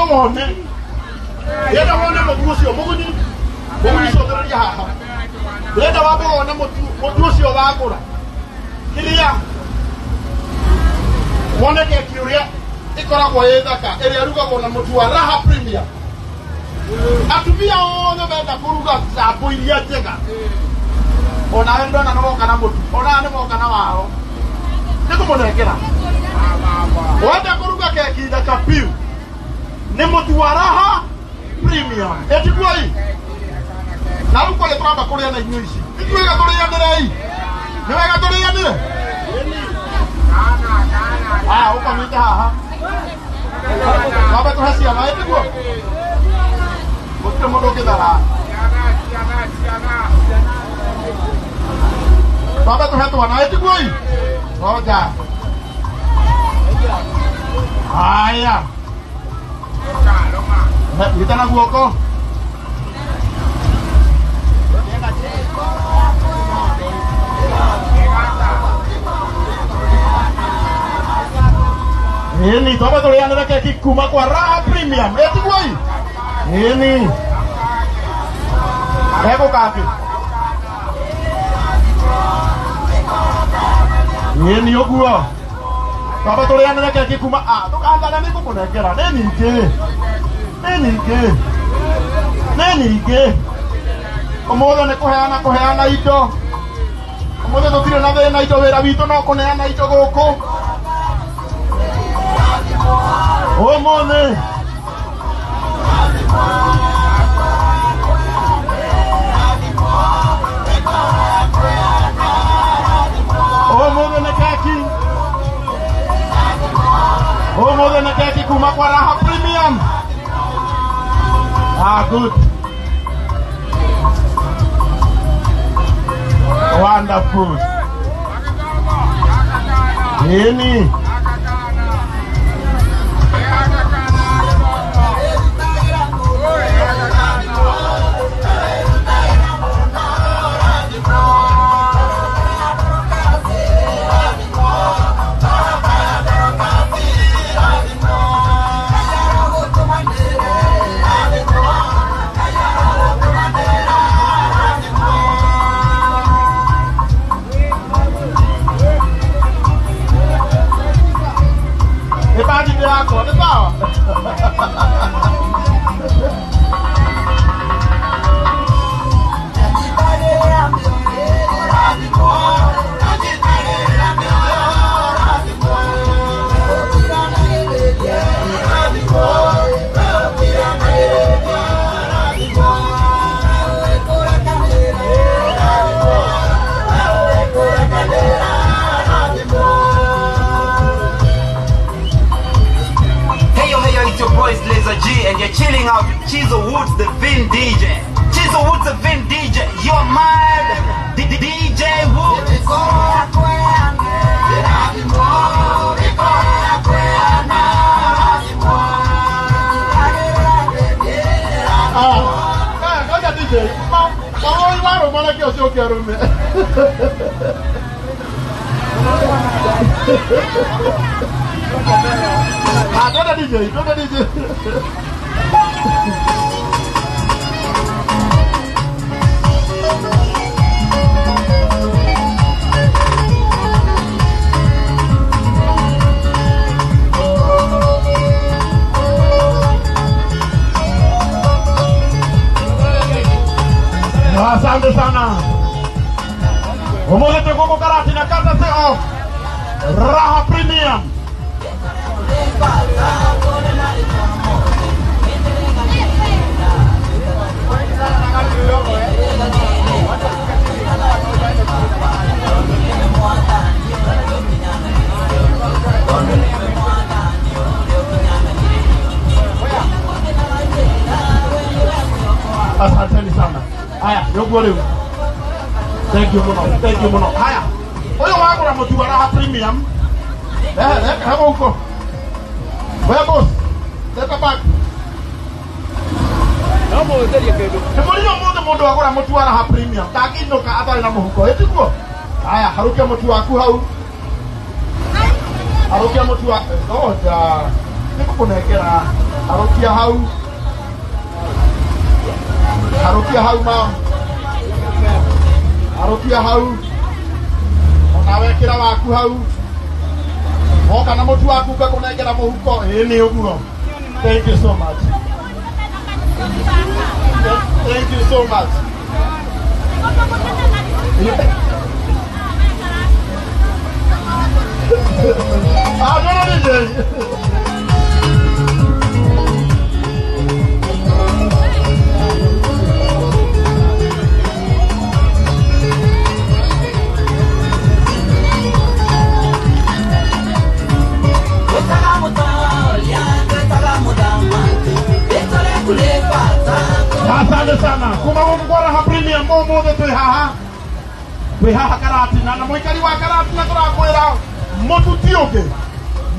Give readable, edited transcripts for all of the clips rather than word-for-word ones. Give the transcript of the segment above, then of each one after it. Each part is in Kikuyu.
Wone ndĩrenda wone mũtu ũcio mũgunyi mũgunyi, cokereria haha. Ndĩrenda wambe wone mũtu, mũtu ũcio wagũra kĩrĩa, wone keki ũrĩa ĩkoragwo ĩ thaka, ĩrĩa ĩrugagwo na mũtu wa Raha Premium. Atumia othe menda kũruga sambo iria njega, onawe ndona nĩ woka na mũtu, onawe nĩ woka na wao, nĩ kũmũnengera. Wenda kũruga keki thaka piu, nĩ mũtu wa Raha Premium. Ĩtiguoi na rĩu kwarĩa tũramba kũrĩa na inyuĩ ici, ithuĩ tũrĩanĩrei, nĩ wega tũrĩanĩre. Aya, ũkonyite haha, twambe tũhe ciana, ĩtiguo gũtirĩ mũndũ ũngĩthara. Twambe tũhe twana, ĩtiguoi. Ngoja haya, nyita na guoko. Ĩni twambe tũrĩanĩre keki kuma kwa Raha Premium, ĩtiguoi. Ĩni egũkangĩ ĩni ũguo, twambe tũrĩanĩre keki kuma ndũkangane, nĩ ngũkũnengera. Nĩ nyingĩ, nĩ nyingĩ, nĩ nyingĩ. Ũmũthĩ nĩ kũheana, kũheana indo. Ũmũthĩ tũtirĩ na thĩna indo, wĩra witũ no kũneana indo gũkũ ũmũthĩ. Ũmũthĩ nĩ keki, ũmũthĩ nĩ keki kuma kwa Raha Premium. Ah, good, wonderful. Ĩni. Nĩ bandit yakwa, nĩ sawa. Hey yo, hey yo, it's your boys Laser G, and you're chilling out with Chizo Woods, the Vin DJ. Chizo Woods, the Vin DJ. You're mad. DJ Woods. Ah, ngoja DJ. Ma, ma warũma, reke ũcoke arũme. Ah, twende DJ, twende DJ. Asante sana. Ũmũthĩ twĩ gũkũ Karatina courtesy of Raha Premium. Asanteni sana. Haya, nĩ ũguo rĩu. Thank you mũno, thank you mũno. Haya, ũyũ wagũra mũtu wa Raha Premium. Rehe, rehe mũhuko. We boss, leta bag. No mũhũthĩrie kĩndũ. Nĩ mũrigo mũthĩ, mũndũ agũra mũtu wa Raha Premium ndangĩinũka atarĩ na mũhuko, ĩtiguo? Haya, harũkia mũtu waku hau, harũkia mũtu wa ngoja. Nĩngũkũnengera. Harũkia hau. Harũkia hau ma. Harũkia hau. Ona wekĩra waku hau. Woka na mũtu waku ngakũnengera mũhuko. Ĩĩ nĩ ũguo. Thank you so much. Thank you so much. Ah, no, no, DJ. Asante sana kuma gũkũ kwa Raha Premium ũmũthĩ twĩ haha, twĩ haha Karatina na mũikari wa Karatina tũrakwĩra mũtu ti ũngĩ,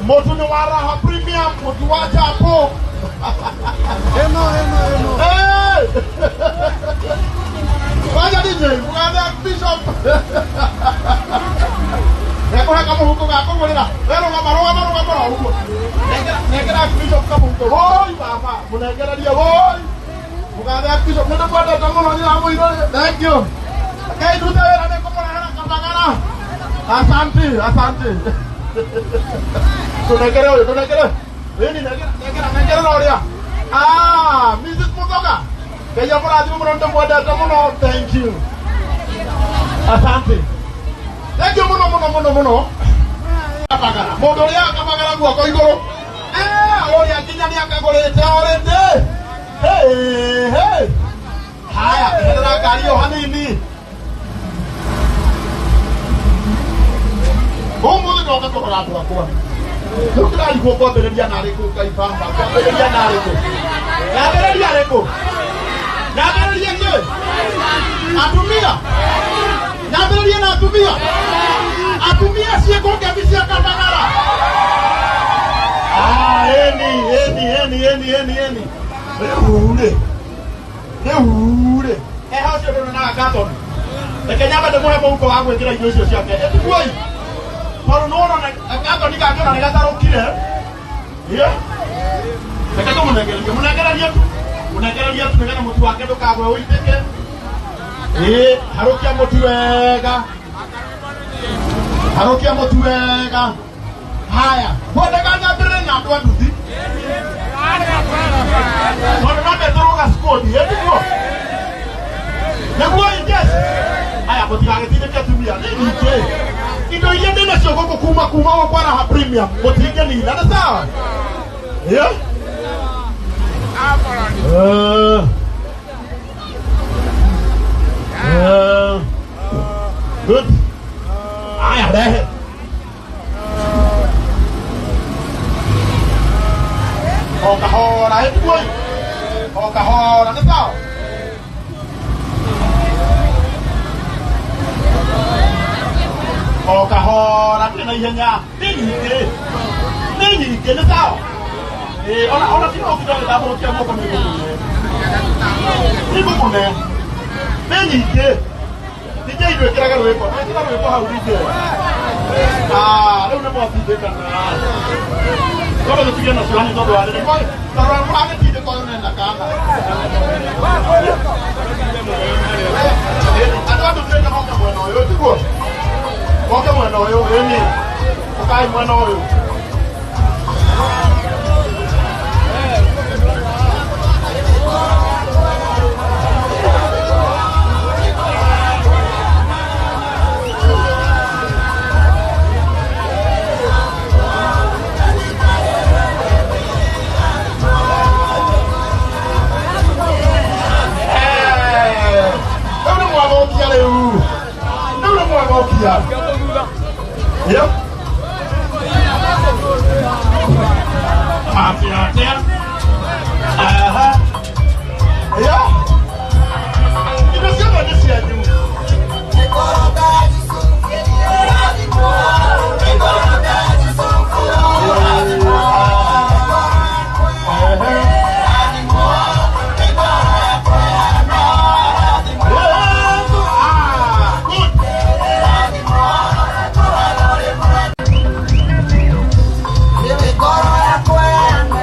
mũtu nĩ wa Raha Premium, mũtu wa chapo. Eno, eno, eno. Hey! Kwaja DJ, mũgathe Bishop. Ekũhe kamũhuko ga kũgũrĩra. We rũgama, rũgama, rũgama ro ũguo. Nengera, nengera Bishop kamũhuko. Woi baba, mũnengererie woi. Mũgathe Bishop, nĩ ndĩkwendete mũno nyina mũirũ. Thank you. Rekei ndute wĩra nĩ ngũmũrehera kabagara. Asante, asante. Tũnengere ũyũ, tũnengere. Ĩni, nengera, nengera, nengera ũrĩa. Ah, Mrs. Muthoga. Ngai amũrathime mũno, nĩndĩmwendete mũno. Thank you. Asante. Thank you mũno mũno mũno mũno. Kabagara. Mũndũ ũrĩa akabagara guoko igũrũ. Eh, ũrĩa nginya nĩ akagũrĩte already. Hey, hey. Haya, eherera ngari ĩyo hanini. Ũmũthĩ ndoka kũrora andũ akwa. Rĩu ndĩrarigwo kwambĩrĩria narĩ kũ Ngai baba, kwambĩrĩria narĩ kũ? Nyambĩrĩria rĩ kũ? Nyambĩrĩrie kĩ? Atumia? Nyambĩrĩrie na atumia? Atumia ciĩkũ ngemi cia Kabagara? Ah, ĩni, ĩni, ĩni, ĩni, ĩni, ĩni. Rĩu rĩ, rĩu rĩ, eha ũcio ndũrĩ katoni. Reke nyambe ndĩmũhe mũhuko wa gwĩkĩra indo icio ciake. Ĩtiguoi. Tondũ nĩwona gatoni gake ona nĩgatarũkire. Ĩĩ. Reke tũmũnengererie, mũnengererie tu. Mũnengererie tu nĩgetha mũtu wake ndũkagwe ũitĩke. Ĩĩ, harũkia mũtu wega. Harũkia mũtu wega. Haya, kwendaga nyambĩrĩre na andũ a nduthi. Tondũ no metũrwo gacikũndi, ĩ tiguo? Nĩguo yes. Haya, mũtigagĩtindĩke atumia, nĩ nyingĩ. Indo iria ndĩ nacio gũkũ kuma kuma gũkũ kwa Raha Premium, mũtingĩnina, nĩ sawa? Ĩĩ? Eh. Eh. Good. Haya, rehe. O kahora, ĩtiguoi. O kahora, nĩ sawa? O kahora, ndĩ na ihenya. Nĩ nyingĩ. Nĩ nyingĩ, nĩ sawa? Ĩĩ, ona ona tiga ũtinda ũgĩtambũrũkia guoko nĩ ngũkũne. Nĩ ngũkũne. Nĩ nyingĩ. DJ ndwĩkĩrage rwĩmbo. Ndwĩkĩra rwĩmbo hau DJ. Ah, rĩu nĩ mwatindĩkana. Tondũ tũtige nacio hanini tondũ wa rĩrĩ. Tondũ mũragĩtindĩka ũyũ nenda kana. Andũ a nduthi moke mwena ũyũ, tiguo? Moke mwena ũyũ, ĩni. Ũkai mwena ũyũ. Rĩu nĩ mwathũkia rĩu. Rĩu nĩ mwathũkia. Yep. Atĩa atĩa. Aha. Yeah. Indo ciothe nĩ cianyu. Ah, good. Ngoro yakwa.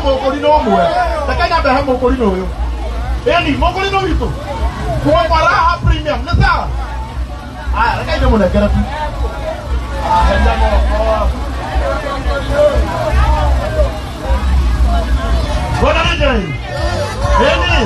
Mũkũrinũ ũmwe. Reke nyambe he mũkũrinũ ũyũ. Ĩni mũkũrinũ witũ kuma kwa Raha Premium nĩ sawa. Aya, reke ndĩmũnengere tu. Aheria moko. Bwana DJ. Ĩni.